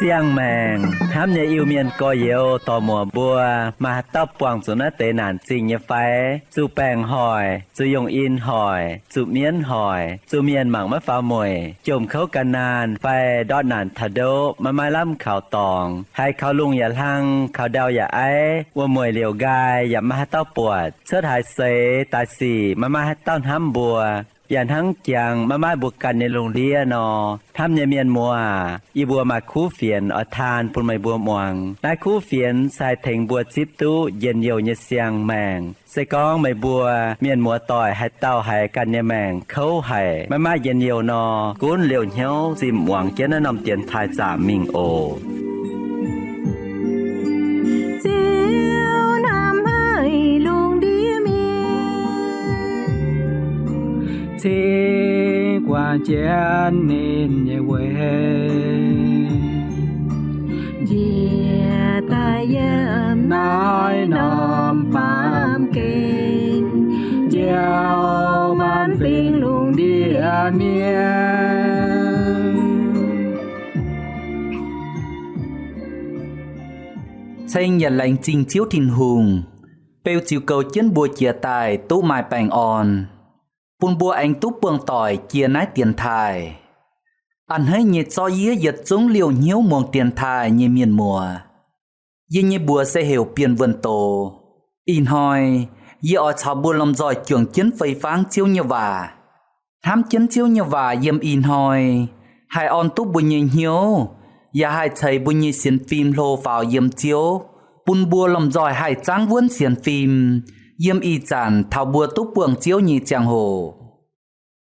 Siang-maengc hnamv nyei Iu-Mienh gorx-youz dorc-muoc mbuo, maaih haaix dauh buangh zuqc naaiv deix naanc zingh nyei fai? Zuqc baengc hoic, zuqc yungh in hoic, zuqc mienv hoic, zuqc mienh mangc maiv faaux mueic, jomc kouv gan naanh fai ndortv naanc taux ndoqv maiv maaih lamh kaux dorngx, haiz kaux lungh yaac hlang, kaux ndau yaac aiv, wuom-mueic liouc nqaai yaac maiv maaih haaix dauh buatc, cuotv haaix seix daaih sic maiv maaih haaix dauh hnamv mbuo, yaac hnangv jangx maiv maaih mbuo ganh nyei lungh ndiev nor. Hnamv nyei mienh muoz aac, yie mbuo maaih kuv fienx oix taan bun meih mbuo muangx. Naaiv kuv fienx se haih tengx mbuo zipv duqv njien-youh nyei siang-maengc. Se gorngv meih mbuo mienh muoz-doic haaix dauh haiz ganh nyei maengc kouv haic, maiv maaih njien-youh nor, gunv liouh hnyouv zimh muangx jienv naaiv norm dienx taaih zaamc mingh oc. Ziouv hnamv haic lungh ndiev mienh, cingx guangc jienv ninh nyei weic, njiec daaih yiem naaiv norm baamh gen, njoux maanc fingx lungh ndiev mienh. Ceng yaac laengz zingh Ziouv Tin-Hungh, beu ziux goux jienv mbuo jiex daaih duqv maaih baengh orn, bun mbuo aengx duqv buangh doic jiex naaiv dienx taaih. A'hneiv nyei zorqv yiev yietc zungv liouh hnyouv muangx dienx taaih nyei mienh muoz. Yie nyei mbuox se heuc Bienh Wuonh Doz. Ih hnoi yie oix caux mbuo lomh nzoih juangc jienv fei fangv Ziouv nyei waac. Hnamv jienv Ziouv nyei waac yiem ih hnoi haih orn duqv mbuo nyei hnyouv, yaac haih ceix mbuo nyei sienx fim hlo faaux yiem Ziouv, bun mbuo lomh nzoih haih zaangv wuonv sienx fim yiem ih zanc taux mbuo duqv buangh Ziouv nyei ziangh hoc.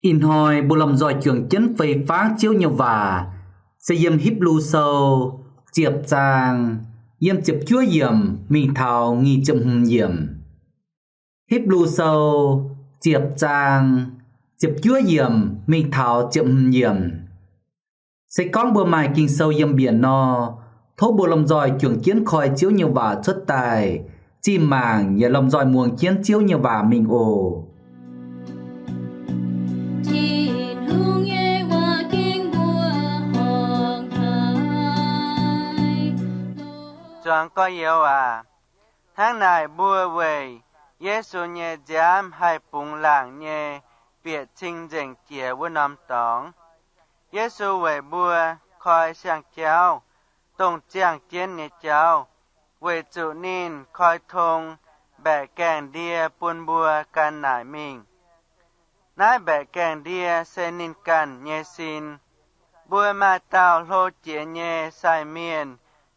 Ih hnoi mbuo lomh nzoih juangc jienv fei fangv Ziouv nyei waac se yiem Hipv^lu Sou ziepc zaang, yiem ziepc juov yiemc mingh taux nyic ziepc hmz yiemc. Hipv^lu Sou ziepc zaang, ziepc juov yiemc mingh taux ziepc hmz yiemc. Se gorngv mbuo maaih Ging-Sou yiem mbienc nor, tov mbuo lomh nzoih juangc jienv koi Ziouv nyei waac cuotv daaih, zimh mangc yaac lomh nzoih muangx jienv Ziouv nyei waac mingh oc. Tin-Hungh nyei waac ging mbuo horngc haic. Zuangx gorx-youz aac, hnangv naaic mbuo weic Yesu nyei nziaamv haih bungx laangc nyei bieqc cing-nzengc jiex wuov norm dorngx. Yesu weic mbuo koi siang-jauv, dongh ziangh jienv nyei jauv, weic zuqc ninh koi tong mbaeqc gaengh ndie bun mbuo gan naaic mingh. Naaiv mbaeqc gaengh ndie se ninh ganh nyei sin. Mbuo maaih dauh hlo jiex nyei sai mienh,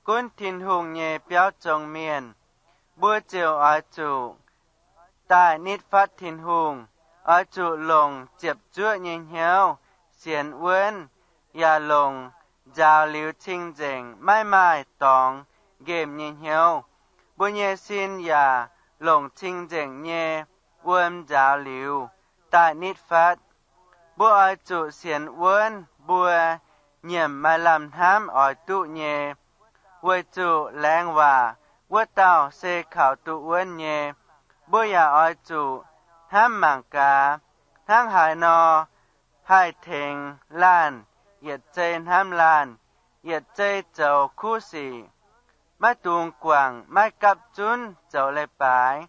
gunv Tin-Hungh nyei biauv zong mienh. Mbuo ziouc oix zuqc daaih nitv fatv Tin-Hungh, oix zuqc longc ziepc zuoqv nyei hnyouv sienx wuonv, yaac longc nzaaux liuz cing-nzengc maiv maaih dorngx nqemh nyei hnyouv. Mbuo nyei sin yaac longc cing-nzengc nyei wuom nzaaux liuz daaih nitv fatv. Mbuo oix zuqc sienx wuonv mbuo nyiemc maaih lamh hnamv oix duqv nyei, weic zuqc laengz waac wuov dauh se kaux duqv wuonv nyei. Mbuo yaac oix zuqc hnamv mangc gaax, hnangv haaix nor haih tengx laanh yietc zei hnamv laanh, yietc zei zoux kuv sic, maiv dungx guangc maiv gapv zunv zoux leiz-baaix,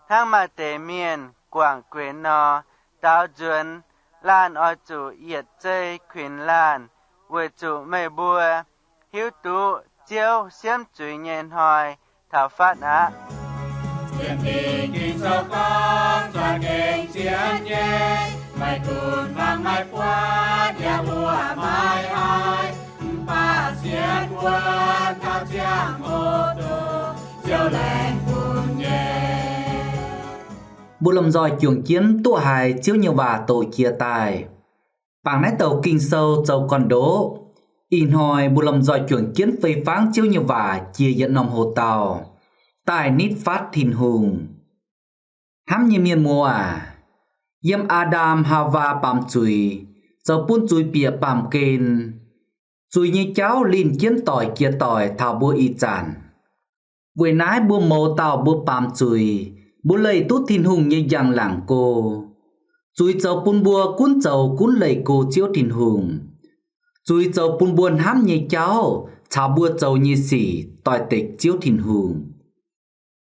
hnangv maaih deix mienh guangc guenx nor. Daaux nzuonx laanh oix zuqc yietc zei kuinx laanh, weic zuqc meih mbuo hiuv duqv Ziouv siemv zuiz nyei hnoi taux fatv aqv. Sienx Fim Ging-Sou gorngv, za'gengh sienx nyei, maiv gunv hmangx maiv buatc yaac mbuoqc maiv haiz, mv baac sienx wuonv taux ziangh hoc duqv Ziouv laengz bun nyei. Mbuo lomh nzoih juangc jienv duqv haiz Ziouv nyei waac doqc jiex daaih. Bangc naaiv douc Ging-Sou zoux gorn-ndoqv. Ih hnoi mbuo lomh nzoih juangc jienv fei fangv Ziouv nyei waac jiex yietc norm hoc dauh, daaih nitv fatv Tin-Hungh. Hnamv nyei mienh muoz aac, yiem Aa^ndam Haawaa baamz zuiz, zoux bun zuiz bieqc baamh gen. Zuiz nyei jauv linh jienv doic jiex doic taux mbuo ih zanc. Weic naaiv mbuo mouz dauh mbuo baamz zuiz, mbuo leih duqv Tin-Hungh nyei njang-laangc go. Zuiz zoux bun mbuo gunv zoux gunv leih go Ziouv Tin-Hungh. Zuiz zoux bun mbuo hnamv nyei jauv caux mbuo zoux nyei sic doix-dekc Ziouv Tin-Hungh.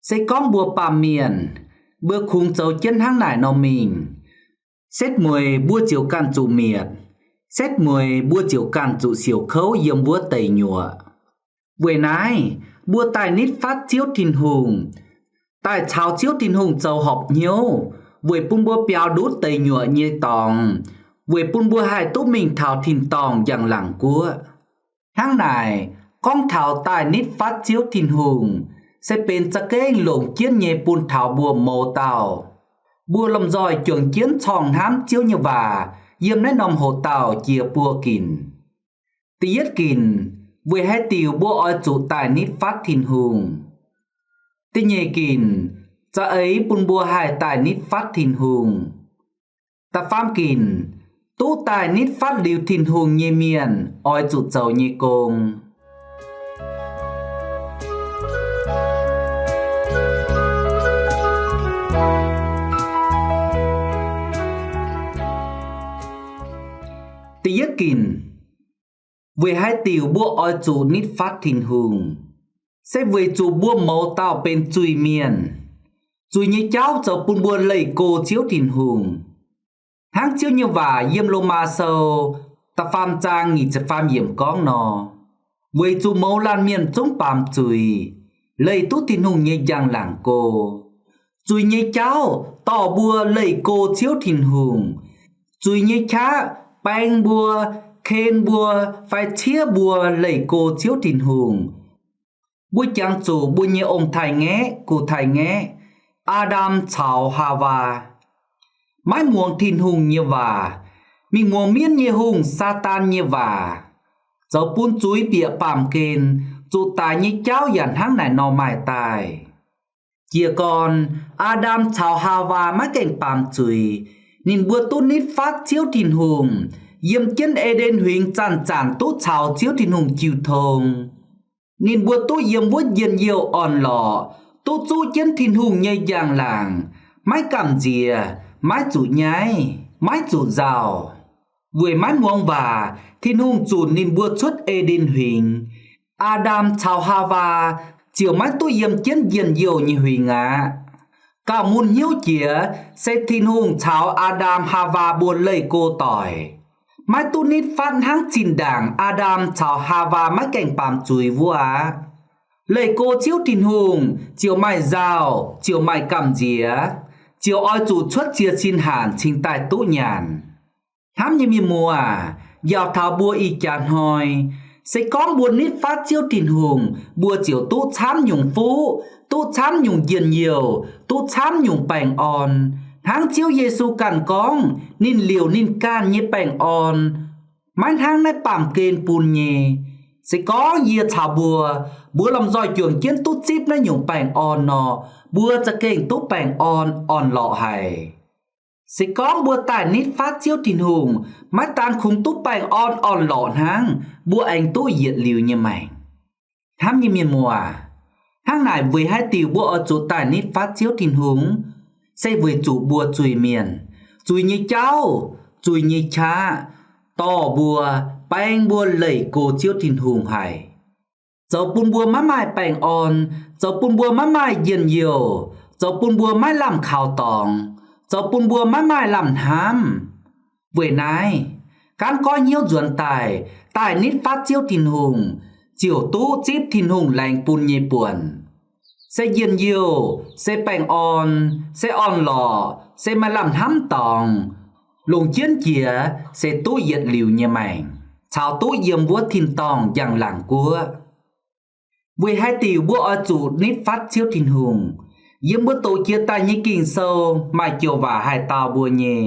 Se gorngv mbuo baamh mienh, mbuo kungx zoux jienv hnangv naaic nor mingh, setv mueiz mbuo ziouc ganh zuqc mietc, setv mueiz mbuo ziouc ganh zuqc siouc kouv yiem wuov deic nyuoqc. Weic naaiv, mbuo daaih nitv fatv Ziouv Tin-Hungh, daaih caux Ziouv Tin-Hungh zoux horpc hnyouv, weic bun mbuo biaux ndutv deic nyuoqc nyei dorngx, weic bun mbuo haih duqv mingh taux tin-dorngh njang-laangc guoqv. Hnangv naaic, gorngv taux daaih nitv fatv Ziouv Tin-Hungh, se benx za'gengh longc jienv nyei bun taux mbuo mouz dauh. Mbuo lomh nzoih juangc jienv corngh hnamv Ziouv nyei waac yiem naaiv norm hoc dauh jiex buo ginc. Da'yietv ginc, weic haaix diuc mbuo oix zuqc daaih nitv fatv Tin-Hungh? Da'nyeic ginc, za'eix bun mbuo haih daaih nitv fatv Tin-Hungh? Da'faam ginc, duqv daaih nitv fatv liuz Tin-Hungh nyei mienh oix zuqc zoux nyei gong. Da'yietv ginc, weic haaix diuc mbuo oix zuqc nitv fatv Tin-Hungh? Se weic zuqc mbuo mouz dauh benx zuiz-mienh, zuiz nyei jauv zoux bun mbuo leih go Ziouv Tin-Hungh. Hnangv Ziouv nyei waac yiem Lomaa Sou da'faam zaang nyic ziepc faam yiemc gorngv nor, weic zuqc mouz laanh mienh zungv baamz zuiz, leih duqv Tin-Hungh nyei njang-laangc go. Zuiz nyei jauv dorh mbuo leih go Ziouv Tin-Hungh. Zuiz nyei qaqv baeng mbuo, ken mbuo, fai ciev mbuo leih go Ziouv Tin-Hungh. Mbuo jangx zuqc mbuo nyei ong-taaix-ngaeqv, gu-taaix-ngaeqv, Aa^ndam caux Haawaa, maiv muangx Tin-Hungh nyei waac, mingh muangx mienv nyei hungh, Saadaan, nyei waac, zoux bun zuiz bieqc baamh gen, zuqc daic nyei jauv yaac hnangv naaic nor maaih daaih. Jiez gorn Aa^ndam caux Haawaa maiv gaengh baamz zuiz, ninh mbuo duqv nitv fatv Ziouv Tin-Hungh, yiem jienv E^nden Huingx zanc-zanc duqv caux Ziouv Tin-Hungh jiu tong. Ninh mbuo duqv yiem wuov njien-youh orn-lorqc, duqv zuqv jienv Tin-Hungh nyei njang-laangc, maiv gamh nziex, maiv zuqc nyaiv, maiv zuqc nzauh. Weic maiv muangx waac, Tin-Hungh zunc ninh mbuo cuotv E^nden Huingx. Aa^ndam caux Haawaa ziouc maiv duqv yiem jienv njien-youh nyei huingx aqv. Gauh mun hnyouv jiex se Tin-Hungh caux Aa^ndam, Haawaa mbuo leih go doic, maiv duqv nitv fatv hnangv zinh ndaangc Aa^ndam caux Haawaa maiv gaengh baamz zuiz wuov aqv. Leih go Ziouv Tin-Hungh ziouc maaih nzauh, ziouc maaih gamh nziex, ziouc oix zuqc cuotv ziex sin hanc cingx daaih duqv nyanc. Hnamv nyei mienh muoz aac, njaaux taux mbuo ih jaax hnoi, se gorngv mbuo nitv fatv Ziouv Tin-Hungh, mbuo ziouc duqv camv nyungc fuqv, duqv camv nyungc njien-youh, duqv camv nyungc baengh orn. Hnangv Ziouv Yesu ganh gorngv, ninh liouc ninh ganh nyei baengh orn, maiv hnangv naaiv baamh gen bun nyei. Se gorngv yie caux mbuo, mbuo lomh nzoih juangc jienv duqv zipv naaiv nyungc baengh orn nor, mbuo za'gengh duqv baengh orn orn-lorqc haic. Se gorngv mbuo daaih nitv fatv Ziouv Tin-Hungh, maiv daan kungx duqv baengh orn orn-lorqc hnangv, mbuo aengx duqv yietc liuz nyei maengc. Hnamv nyei mienh muoz aac, hnangv naaic weic haaix diuc mbuo oix zuqc daaih nitv fatv Ziouv Tin-Hungh? Se weic zuqc mbuo zuiz-mienh, zuiz nyei jauv, zuiz nyei qaqv dorh mbuo, baeng mbuo leih go Ziouv Tin-Hungh haic, zoux bun mbuo maiv maaih baengh orn, zoux bun mbuo maiv maaih njien-youh, zoux bun mbuo maiv lamh kaux dorngx, zoux bun mbuo maiv maaih lamh hnamv. Weic naaiv, gaanv goiv hnyouv nzuonx daaih, daaih nitv fatv Ziouv Tin-Hungh, ziouc duqv zipv Tin-Hungh laengz bun nyei buonc. Se njien-youh, se baengh orn, se orn-lorqc, se maaih lamh hnamv dorngx, longc jienv jiex se duqv yietc liuz nyei maengc, caux duqv yiem wuov tin-dorngh njang-laangc guoqv. Weic haaix diuc mbuo oix zuqc nitv fatv Ziouv Tin-Hungh? Yiem mbuo doqc jiex daaih nyei Ging-Sou maaih joux waac haih dau mbuo nyei,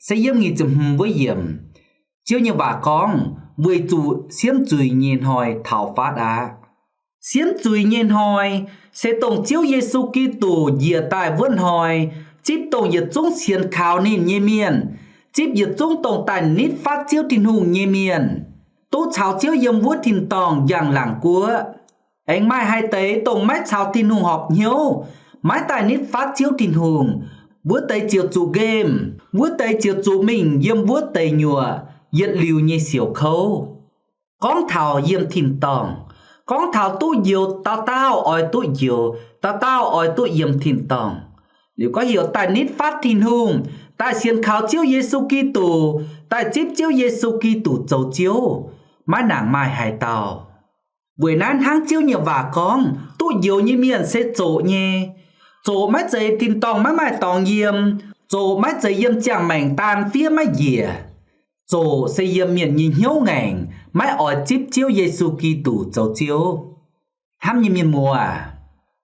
se yiem nyic ziepc hmz wuov yiemc. Ziouv nyei waac gorngv, weic zuqc siemv zuiz nyei hnoi taux fatv aqv. Siemv zuiz nyei hnoi, se dongh Ziouv Yesu Giduc njiec daaih wuov hnoi, zipv dongh yietc zungv sienx kaux ninh nyei mienh, zipv yietc zungv dongh daaih nitv fatv Ziouv Tin-Hungh nyei mienh, duqv caux Ziouv yiem wuov tin-dorngh njang-laangc guoqv. Aengx maaih haaix deix dongh maiv caux Tin-Hungh horpc hnyouv, maiv daaih nitv fatv Ziouv Tin-Hungh, wuov deix ziouc zuqc nqemh, wuov deix ziouc zuqc mingh yiem wuov deix nyuoqc yietc liuz nyei siouc kouv. gorngv taux yiem tin-dorngh, gorngv taux duqv njoux dauh dauh oix duqv njoux, dauh dauh oix duqv yiem tin-dorngh. Liuz gorngv heuc daaih nitv fatv Tin-Hungh, daaih sienx kaux Ziouv Yesu Giduc, daaih zipv Ziouv Yesu Giduc zoux Ziouv, maiv nangc maaih haaix dauh. Weic naaiv hnangv Ziouv nyei waac gorngv, duqv njoux nyei mienh se zoqc nyei. Zoqc maiv zeiz tin-dorngh maiv maaih dorngx yiem, zoqc maiv zeiz yiem ziangh maengc daan fiev maiv njiec. Zoqc se yiem mienh nyei hnyouv ngaengc, maiv oix zipv Ziouv Yesu Giduc zoux Ziouv. Hnamv nyei mienh muoz aac,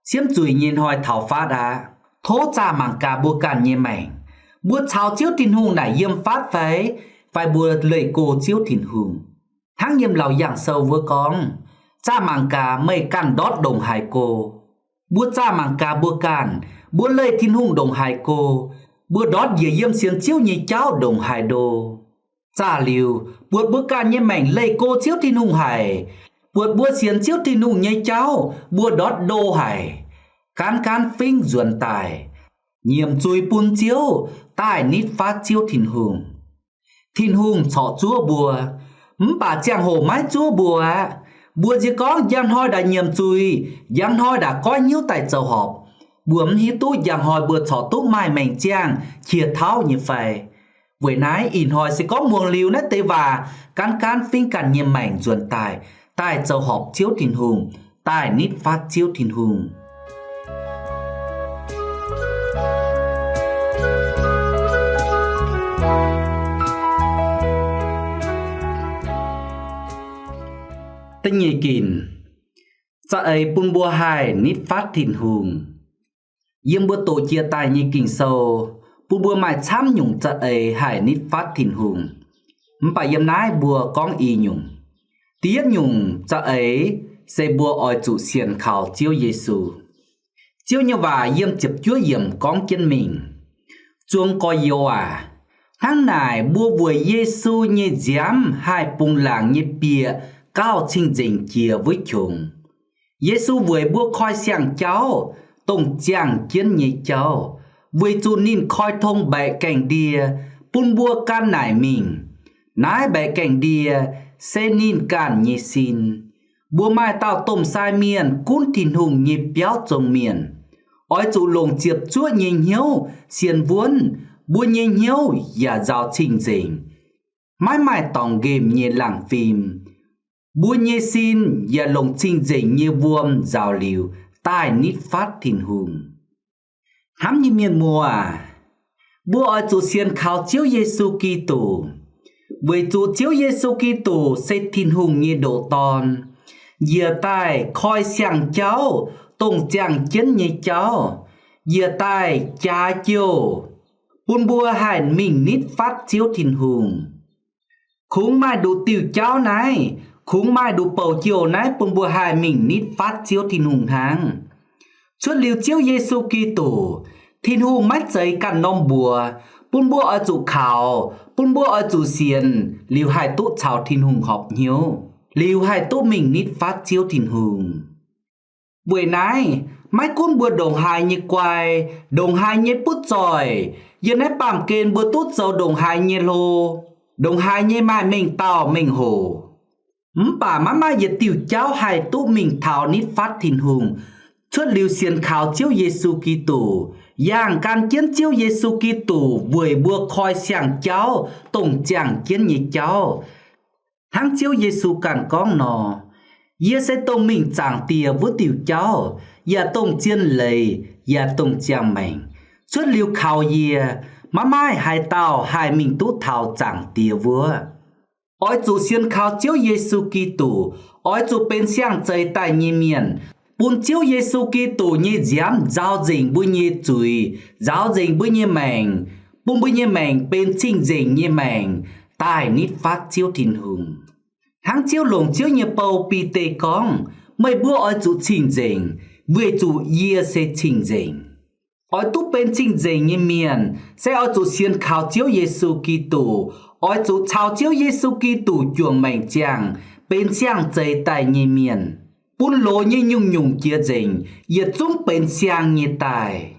siemv zuiz nyei hnoi taux fatv aqv. Tov zaah mangc gaax mbuo ganh nyei maengc. Mbuo caux Ziouv Tin-Hungh naaic yiem fatv fai, fai mbuo leih go Ziouv Tin-Hungh? Hnangv yiem Laauc Yaangh Sou wuov gorngv, zaah mangc gaax meih ganh ndortv ndongc haaix go. Mbuo zaah mangc gaax mbuo ganh, mbuo leih Tin-Hungh ndongc haaix go, mbuo ndortv njiec yiem sienx Ziouv nyei jauv ndongc haaix ndo. Zaah liuz, buatc mbuo ganh nyei maengc leih go Ziouv Tin-Hungh haic, buatc mbuo sienx Ziouv Tin-Hungh nyei jauv mbuo ndortv ndo haic, gaanv gaanv fingv nzuonx daaih, nyiemc zuiz bun Ziouv, daaih nitv fatv Ziouv Tin-Hungh. Tin-Hungh corc zuov mbuo, mv baac ziangh hoc maiv zuov mbuo aqv. Mbuo nziex gorngv njang hnoi ndac nyiemc zuiz, njang hnoi ndac goiv hnyouv daaih zoux horpc. Mbuo mv hiuv duqv njang hnoi mbuo corc duqv maaih maengc ziangh qiex tauv nyei fai. Weic naaiv ih hnoi se gorngv muangx liuz naaiv deix waac, gaanv gaanv fingv ganh nyei maengc nzuonx daaih, daaih zoux horpc Ziouv Tin-Hungh, daaih nitv fatv Ziouv Tin-Hungh. Da'nyeic ginc, za'eix bun mbuo haih nitv fatv Tin-Hungh. Yiem mbuo doqc jiex daaih nyei Ging-Sou, bun mbuo maaih camv nyungc za'eix haih nitv fatv Tin-Hungh. Mv baac yiem naaiv mbuo gorngv i nyungc. Da'yietv nyungc za'eix se mbuo oix zuqc sienx kaux Ziouv Yesu. Ziouv nyei waac yiem ziepc juov yiemc gorngv jienv mingh, Zuangx gorx-youz aac, hnangv naaic mbuo weic Yesu nyei nziaamv haih bungx laangc nyei bieqc gauh cing-nzengc jiex wuov qongx. Yesu weic mbuo koi siang-jauv, dongh ziangh jienv nyei jauv, weic zuqc ninh koi tong mbaeqc gaengh ndie bun mbuo gan naaic mingh. Naaiv mbaeqc gaengh ndie se ninh ganh nyei sin. Mbuo maaih dauh domh sai mienh gunv Tin-Hungh nyei biauv zong mienh, oix zuqc longc ziepc zuoqv nyei hnyouv sienx wuonv, mbuo nyei hnyouv yaac nzaaux cing-nzengc, maiv maaih dorngx nqemh nyei laangh fim. Mbuo nyei sin yaac longc cing-nzengc nyei wuom nzaaux liuz daaih nitv fatv Tin-Hungh. Hnamv nyei mienh muoz aac, mbuo oix zuqc sienx kaux Ziouv Yesu Giduc, weic zuqc Ziouv Yesu Giduc se Tin-Hungh nyei ndoqc Dorn, njiec daaih koi siang-jauv, dongh ziangh jienv nyei jauv, njiec daaih jaax jouh, bun mbuo haih mingh nitv fatv Ziouv Tin-Hungh. Kungx maaih nduqc diuh jauv naaiv, kungx maaih nduqc bouc jouh naaiv bun mbuo haih mingh nitv fatv Ziouv Tin-Hungh hnangv. Cuotv liuz Ziouv Yesu Giduc, Tin-Hungh maiv zeiz ganh norm mbuox bun mbuo oix zuqc kaux, bun mbuo oix zuqc sienx liuz haih duqv caux Tin-Hungh horpc hnyouv, liuz haih duqv mingh nitv fatv Ziouv Tin-Hungh. Weic naaiv, maiv gunv mbuo ndongc haaix nyei guai, ndongc haaix nyei butv zoih, yiem naaiv baamh gen mbuo duqv zoux ndongc haaix nyei hlo, ndongc haaix nyei maaih mengh dauh mengh hoc, mv baac maiv maaih yietc diuh jauv haih duqv mingh taux nitv fatv Tin-Hungh. Cuotv liuz sienx kaux Ziouv Yesu Giduc, yangh gan jienv Ziouv Yesu Giduc weic mbuo koi siang-jauv, dongh ziangh jienv nyei jauv. Hnangv Ziouv Yesu ganh gorngv nor, Yie se dongh mingh Zaangc Diex wuov diuh jauv, yaac dongh zien leiz, yaac dongh ziangh maengc. Cuotv liuz kaux yie, maiv maaih haaix dauh haih mingh duqv taux Zaangc Diex wuov. Oix zuqc sienx kaux Ziouv Yesu Giduc, oix zuqc benx siang-zeix daaih nyei mienh, bun Ziouv Yesu Giduc nyei nziaamv nzaaux nzengc mbuo nyei zuiz, nzaaux nzengc mbuo nyei maengc, bun mbuo nyei maengc benx cing-nzengc nyei maengc, daaih nitv fatv Ziouv Tin-Hungh. Hnangv Ziouv longc Ziouv nyei bou, Bide, gorngv, Meih mbuo oix zuqc cing-nzengc, weic zuqc yie se cing-nzengc. Oix duqv benx cing-nzengc nyei mienh, se oix zuqc sienx kaux Ziouv Yesu Giduc, oix zuqc caux Ziouv Yesu Giduc juangc maengc ziangh, benx siang-zeix daaih nyei mienh, bun loz nyei nyungc-nyungc jiex nzengc, yietc zungv benx siang nyei daaih.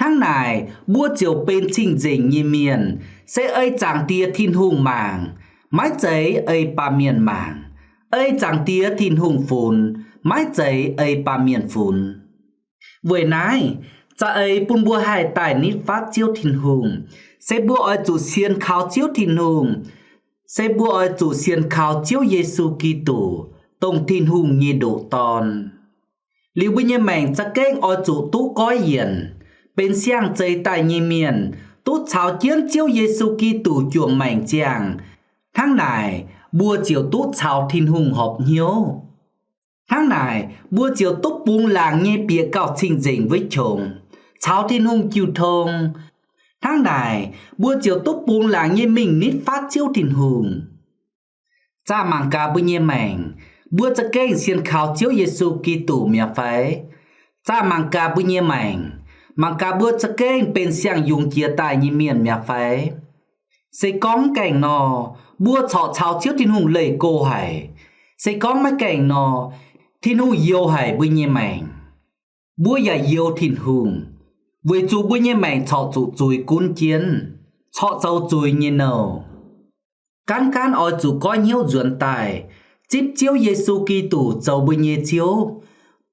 Hnangv naaic, mbuo ziouc benx cing-nzengc nyei mienh, se ei Zaangc Diex Tin-Hungh mangc, maiv zeiz ei baamh mienh mangc. ei Zaangc Diex Tin-Hungh funx, maiv zeiz ei baamh mienh funx. Weic naaiv, za'eix bun mbuo haih daaih nitv fatv Ziouv Tin-Hungh, se mbuo oix zuqc sienx kaux Ziouv Tin-Hungh, se mbuo oix zuqc sienx kaux Ziouv Yesu Giduc, dongh Tin-Hungh nyei ndoqc Dorn. Liuz mbuo nyei maengc za'gengh oix zuqc duqv goiv yienc, benx siang-zeix daaih nyei mienh, duqv caux jienv Ziouv Yesu Giduc juangc maengc ziangh. Hnangv naaic, mbuo ziouc duqv caux Tin-Hungh horpc hnyouv. Hnangv naaic, mbuo ziouc duqv bungx laangc nyei bieqc gauh cing-nzengc wuov qongx, caux Tin-Hungh jiu tong. Hnangv naaic, mbuo ziouc duqv bungx laangc nyei mingh nitv fatv Ziouv Tin-Hungh. Zaah mangc gaax mbuo nyei maengc, mbuo za'gengh sienx kaux Ziouv Yesu Giduc mi'aqv fai? Zaah mangc gaax mbuo nyei maengc, mangc gaax mbuo za'gengh benx siang-yungz jiex daaih nyei mienh mi'aqv fai? Se gorngv mv gaengh nor, mbuo corc caux Ziouv Tin-Hungh leih go haic. Se gorngv maiv gaengh nor, Tin-Hungh youx haic mbuo nyei maengc. Mbuo yaac youx Tin-Hungh, weic zuqc mbuo nyei maengc corc zuqc zuiz gunv jienv, corc zoux zuiz nyei nouh. Gaanv gaanv oix zuqc goiv hnyouv nzuonx daaih, zipv Ziouv Yesu Giduc zoux mbuo nyei Ziouv,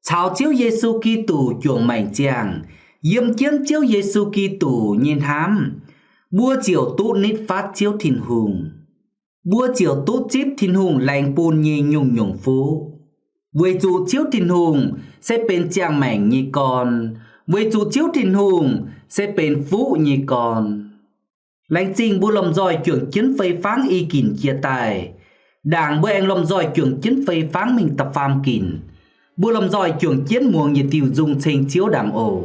caux Ziouv Yesu Giduc juangc maengc ziangh, yiem jienv Ziouv Yesu Giduc nyei hnamv, mbuo ziouc duqv nitv fatv Ziouv Tin-Hungh. Mbuo ziouc duqv zipv Tin-Hungh laengz bun nyei nyungc-nyungc fuqv. Weic zuqc Ziouv Tin-Hungh se benx ziangh maengc nyei gorn. Weic zuqc Ziouv Tin-Hungh se benx fuqv nyei gorn. Laengz zingh mbuo lomh nzoih juangc jienv fei fangv i ginc jiex daaih. Ndaangc mbuo aengx lomh nzoih juangc jienv fei fangv mingh da'faam ginc. Mbuo lomh nzoih juangc jienv muangx yietc diuh nzung ceng Ziouv ndaangc oc.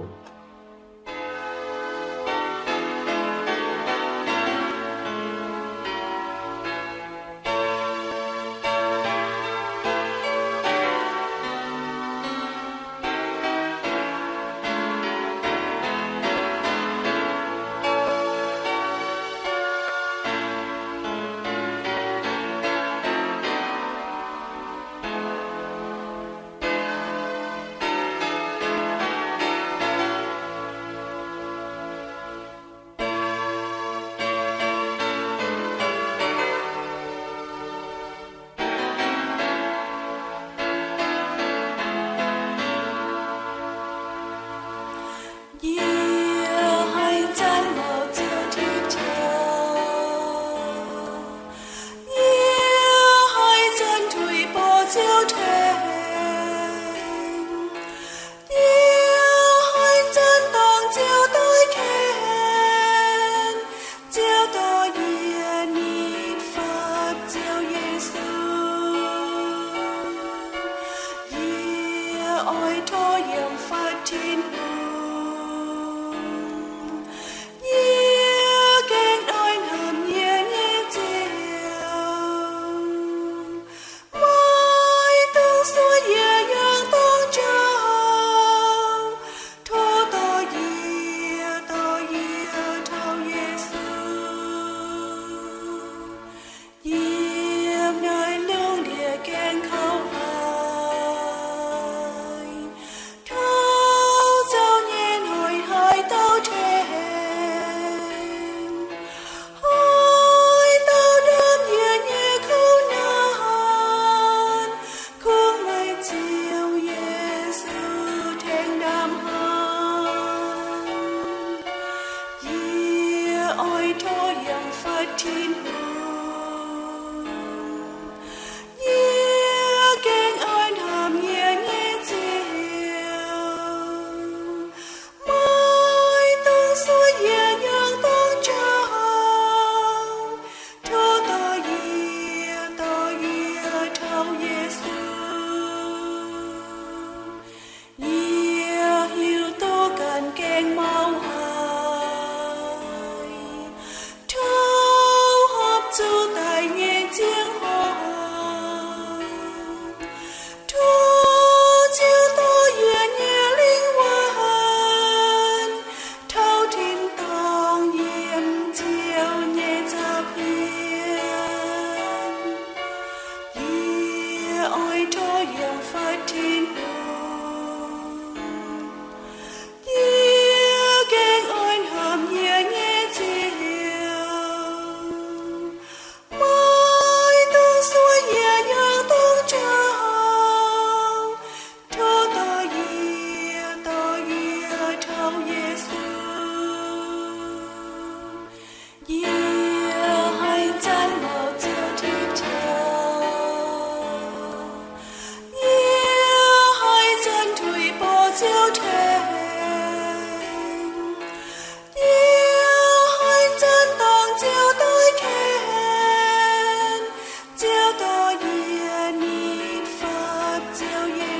Yie haih zanc lorz Ziouv tipv taux. Yie haih zanc tuix borqc Ziouv tengx. Yie haih zanc dorngc Ziouv doix ken. Ziouv dorh yie nitv fatv Ziouv Yesu. Yie oix tov yiem fatv Tin-Hungh. Yie gengh doix hnamv yie nyei Ziouv. Maiv dungx suotv yie yangh dongh jauv. Tov dorh yie, dorh yie taux Yesu. Yiem naaiv lungh ndiev gaengh kouv haic. Tov Ziouv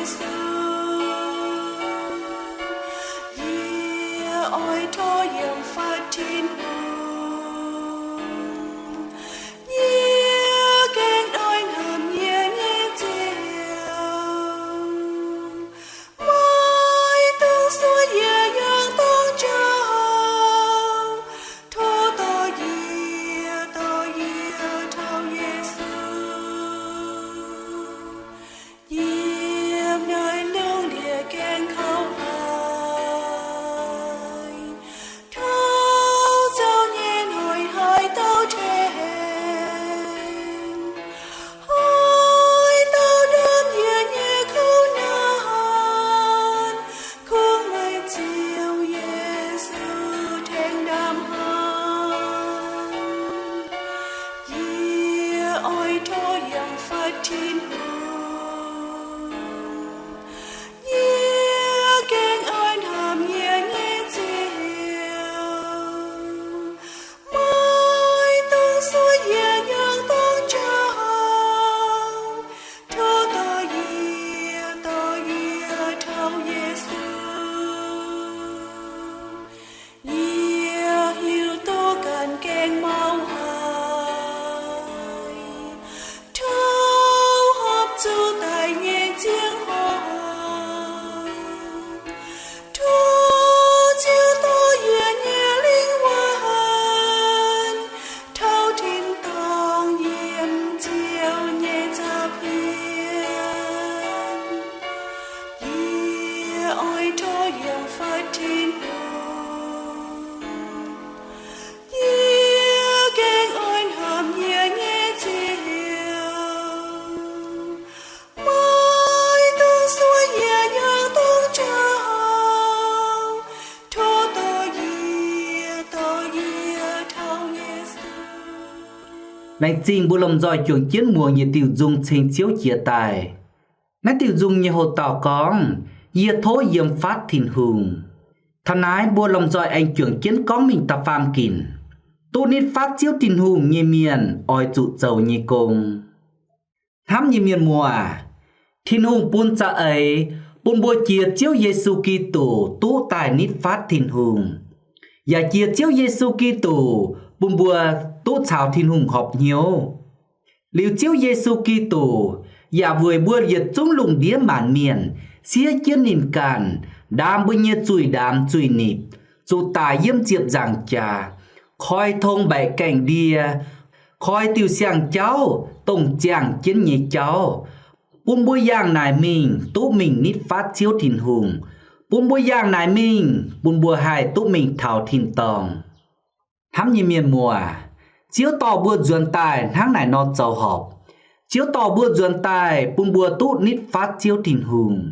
Yesu, yie oix tov yiem fatv Tin-Hungh. Yie gengh oix hnamv yie nyei Ziouv. Maiv dungx suotv yie yaac dungx jauv. Tov dorh yie, dorh yie taux Yesu. Yiem naaiv lungh ndiev gaengh kouv haic. Tov Ziouv nyei hnoi haaix dauh tengx, haaix dauh ndaam yie nyei kuv naanc, kungx meih Ziouv Yesu tengx ndaam hnangv. Yie oix tov yiem fatv Tin-Hungh. Yie gengh oix hnamv yie nyei Ziouv. Maiv dungx suotv yie yaac dungx jauv. Tov dorh yie, dorh yie taux Yesu. Yie hiuv duqv ganh gengh mauv haic. Tov horpc zuqc daic nyei ziangh hoc, tov Ziouv dorh yie nyei lingh wuonh taux tin-dorngh yiem Ziouv nyei nza'hmien. Yie oix tov yiem fatv Tin-Hungh. Yie gengh oix hnamv yie nyei Ziouv. Maiv dungx suotv yie yaac dungx jauv. Tov dorh yie, dorh yie taux Yesu. Laengz zingh mbuo lomh nzoih juangc jienv muangx yietc diuh nzung ceng Ziouv jiex daaih. Naaiv diuh nzung nyei houx-dauh gorngv, Yie tov yiem fatv Tin-Hungh. Taux naaiv mbuo lomh nzoih aengx juangc jienv gorngv mingh da'faam ginc, duqv nitv fatv Ziouv Tin-Hungh nyei mienh oix zuqc zoux nyei gong. Hnamv nyei mienh muoz, Tin-Hungh bun za'eix bun mbuo jiex Ziouv Yesu Giduc duqv daaih nitv fatv Tin-Hungh, yaac jiex Ziouv Yesu Giduc bun mbuo duqv caux Tin-Hungh horpc hnyouv. Liuz Ziouv Yesu Giduc yaac weic mbuo yietc zungv lungh ndiev maanc mienh siev jienv ninh ganh, ndaam mbuo nyei zuiz-ndaamz zuiz-nipc, zuqc daic yiem ziepc nzaangc jaax, koi tong mbaeqc gaengh ndie, koi diuh siang-jauv, dongh ziangh jienv nyei jauv, bun mbuo yangh naaic mingh duqv mingh nitv fatv Ziouv Tin-Hungh, bun mbuo yangh naaic mingh bun mbuo haih duqv mingh taux tin-dorngh. Hnamv nyei mienh muoz, Ziouv dorh mbuo nzuonx daaih hnangv naaic nor zoux horpc. Ziouv dorh mbuo nzuonx daaih bun mbuo duqv nitv fatv Ziouv Tin-Hungh.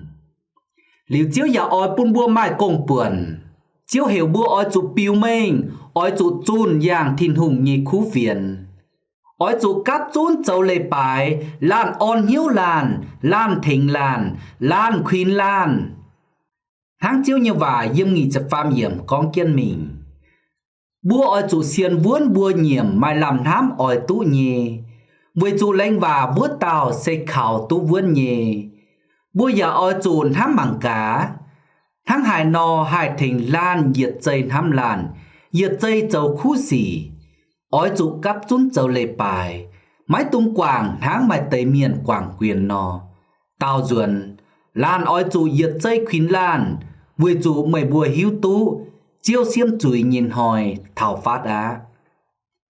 Liuz Ziouv yaac oix bun mbuo maaih gong-buonc. Ziouv heuc mbuo oix zuqc biux mengh, oix zuqc zunh yangh Tin-Hungh nyei kuv fienx. Oix zuqc gapv zunv zoux leiz-baaix, laanh orn hnyouv laanh, laanh tengx laanh, laanh kuinx laanh. Hnangv Ziouv nyei waac yiem nyic ziepc faam yiemc gorngv jienv mingh, mbuo oix zuqc sienx wuonv mbuo nyiemc maaih lamh hnamv oix duqv nyei, weic zuqc laengz waac wuov dauh se kaux duqv wuonv nyei. Mbuo yaac oix zuqc hnamv mangc gaax, hnangv haaix nor haih tengx laanh yietc zei hnamv laanh, yietc zei zoux kuv sic. Oix zuqc gapv zunv zoux leiz-baaix, maiv dungx guangc hnangv maaih deix mienh guangc guiex nor. Daauh nzuonx, laanh oix zuqc yietc zei kuinx laanh, weic zuqc meih mbuo hiuv duqv Ziouv siemv zuiz nyei hnoi taux fatv aqv.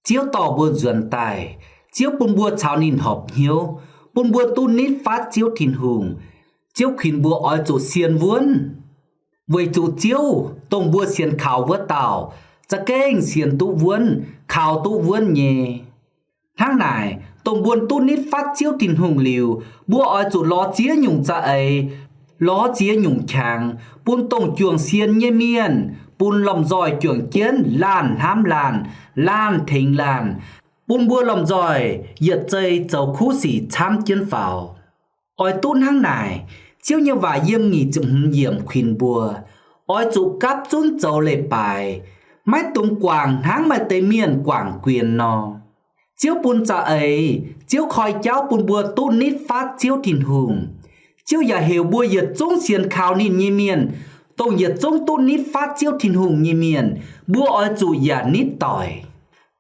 Ziouv dorh mbuo nzuonx daaih, Ziouv bun mbuo caux ninh horpc hnyouv, bun mbuo duqv nitv fatv Ziouv Tin-Hungh. Ziouv kuinx mbuo oix zuqc sienx wuonv, weic zuqc Ziouv, dongh mbuo sienx kaux wuov dauh, za'gengh sienx duqv wuonv, kaux duqv wuonv nyei. Hnangv naaic, dongh mbuo duqv nitv fatv Ziouv Tin-Hungh liuz, mbuo oix zuqc lorz ziex nyungc za'eix, lorz ziex nyungc qangx, bun dongh juangc sienx nyei mienh, bun lomh nzoih juangc jienv laanh hnamv laanh, laanh tengx laanh, bun mbuo lomh nzoih yietc zei zoux kuv sic camv jienv faaux. Oix duqv hnangv naaic, Ziouv nyei waac yiem nyic ziepc hmz yiemc kuinx mbuo, oix zuqc gapv zunv zoux leiz-baaix, maiv dungx guangc hnangv maaih deix mienh guangc guiex nor. Ziouv bun za'eix, Ziouv koi jauv bun mbuo duqv nitv fatv Ziouv Tin-Hungh. Ziouv yaac heuc mbuo yietc zungv sienx kaux ninh nyei mienh, dongh yietc zungv duqv nitv fatv Ziouv Tin-Hungh nyei mienh, mbuo oix zuqc yaac nitv doic.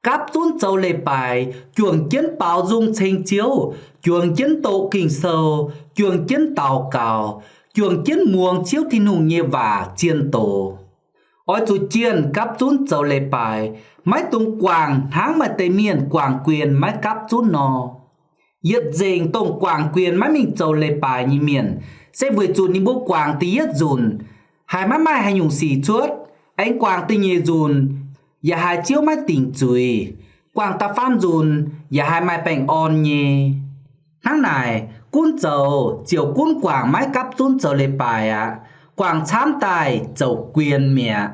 Gapv zunv zoux leiz-baaix juangc jienv baaux nzung ceng Ziouv, juangc jienv doqc Ging-Sou, juangc jienv daux gaux, juangc jienv muangx Ziouv Tin-Hungh nyei waac zien doz. Oix zuqc jienh gapv zunv zoux leiz-baaix, maiv dungx guangc hnangv maaih deix mienh guangc guien maiv gapv zunv nor. Yietc nzengc dongh guangc guien maiv mingh zoux leiz-baaix nyei mienh, se weic zuqc ninh mbuo guangc da'yietv nzunc haiz maiv maaih haaix nyungc sic cuotv, aengx guangc da'nyeic nzunc yaac haiz Ziouv maiv dingc zuiz, guangc da'faam nzunc yaac haiz maaih baengh orn nyei. Hnangv naaic, gunv zoux ziouc gunv guangc maiv gapv zunv zoux leiz-baaix aqv. Guangc camv daaih zouc guien mi'aqv.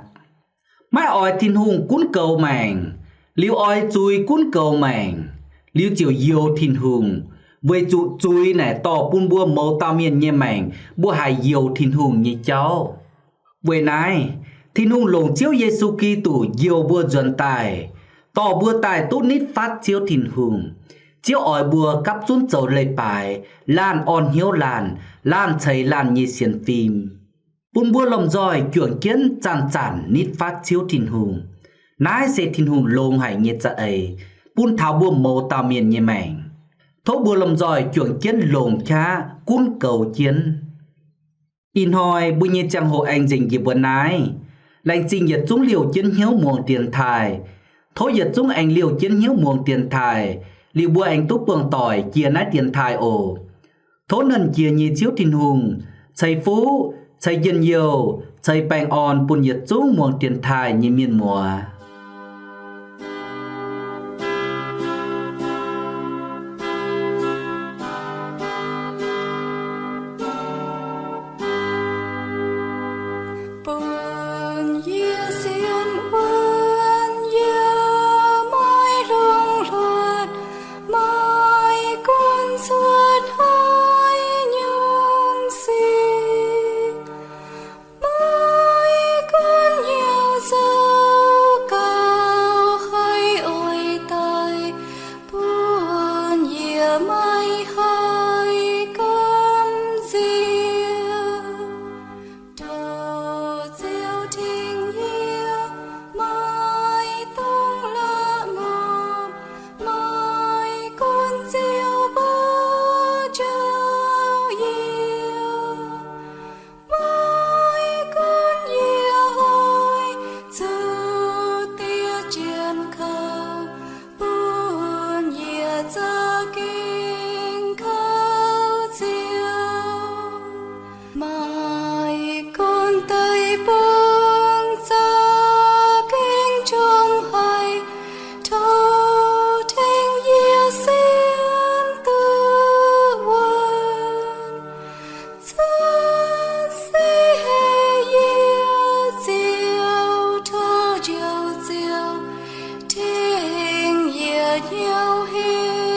Maiv oix Tin-Hungh gunv goux maengc, liuz oix zuiz gunv goux maengc, liuz ziouc youx Tin-Hungh, weic zuqc zuiz naaic dorh bun mbuo mouz dauh mienh nyei maengc, mbuo haiz youx Tin-Hungh nyei jauv. Weic naaiv, Tin-Hungh longc Ziouv Yesu Giduc njoux mbuo nzuonx daaih, dorh mbuo daaih duqv nitv fatv Ziouv Tin-Hungh. Ziouv oix mbuo gapv zunv zoux leiz-baaix, laanh orn hnyouv laanh, laanh ceix laanh nyei sienx fim, bun mbuo lomh nzoih juangc jienv zanc-zanc nitv fatv Ziouv Tin-Hungh. Naaiv se Tin-Hungh longx haic nyei za'eix bun taux mbuo mouz dauh mienh nyei maengc. Tov mbuo lomh nzoih juangc jienv longc qaqv gunv goux jienv. Ih hnoi mbuo nyei ziangh hoc aengx nzengc njiec mbuo naaiv. Laengz zingh yietc zungv liouh jienv hnyouv muangx dienx taaih. Tov yietc zungv aengx liouh jienv hnyouv muangx dienx taaih, liuz mbuo aengx duqv buangh doic jiex naaiv dienx taaih oc. Tov Nernh Jiex nyei Ziouv Tin-Hungh ceix fuqv, ceix njien-youh, ceix baengh orn bun yietc zungv muangx dienx taaih nyei mienh muoz. Bun yie sienx wuonv, yie maiv lungh hluotc, maiv gunv cuotv haaix nyungc sic, maiv gunv hnyouv zoux gauh haih oix daaih, bun yie maiv haih gamh nziex. Tov Ziouv tengx yie, maiv dungx la'ngopv, maiv gunv Ziouv mbuo njoux yie, maiv gunv yie oix zuqc diev jienv kouv, bun yie za'gengh kouv Ziouv. Maiv gunv deic-bung za'gengh njongc haic, tov tengx yie sienx duqv wuonv. Zanc se heh yie Ziouv, tov Njoux Ziouv tengx yie hnyouv heh.